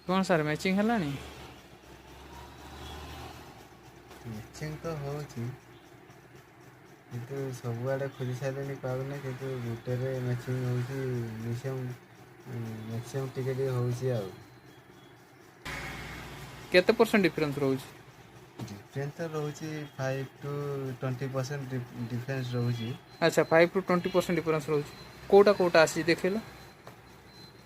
କ'ଣ sir, matching ହେଲାଣି? Matching ତ ହେଉଛି, କିନ୍ତୁ ସବୁଆଡ଼େ ଖୋଜି ସାରିଲେଣି, ପାଉନି। କିନ୍ତୁ ଗୋଟେରେ ମ୍ୟାଚିଂ ହେଉଛି, ମ୍ୟାକ୍ସିମମ୍ ଟିକେ ଟିକେ ହେଉଛି ଆଉ। କେତେ ପରସେଣ୍ଟ ଡିଫରେନ୍ସ ରହୁଛି? ଡିଫରେନ୍ସ ତ ରହୁଛି, 5 ଟୁ 20% ଡିଫରେନ୍ସ ରହୁଛି। ଆଚ୍ଛା, 5 ଟୁ 20% ଡିଫରେନ୍ସ ରହୁଛି। କେଉଁଟା କେଉଁଟା ଆସିଛି ଦେଖେଇଲ।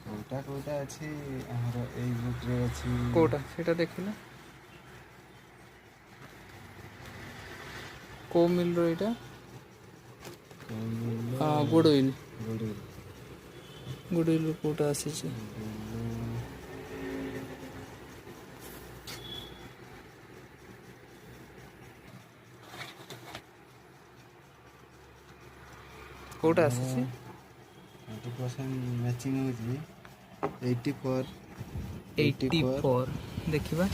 କେଉଁଟା କେଉଁଟା ଅଛି, ଆମର ଏଇ ବୁକ୍ରେ ଅଛି। କେଉଁଟା ସେଇଟା ଦେଖିଲ? କେଉଁ ମିଲ୍ର ଏଇଟା? ଗୁଡୱିଲ୍। ଗୁଡୱିଲ୍। ଗୁଡୱିଲ୍ କେଉଁଟା ଆସିଛି? କେଉଁଟା ଆସିଛି? 20% ମ୍ୟାଚିଂ ହେଉଛି 84। 84, ଦେଖିବା।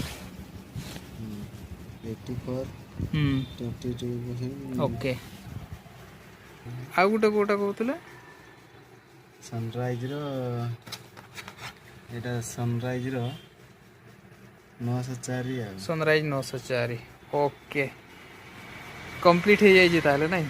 84। 22%। ଓକେ, ଆଉ ଗୋଟେ କେଉଁଟା କହୁଥିଲେ? ସନରାଇଜ୍ର ଏଇଟା, ସନରାଇଜ୍ର 904 ଆଉ। ସନରାଇଜ୍ 904। ଓକେ, କମ୍ପ୍ଲିଟ୍ ହେଇଯାଇଛି ତାହେଲେ, ନାଇଁ?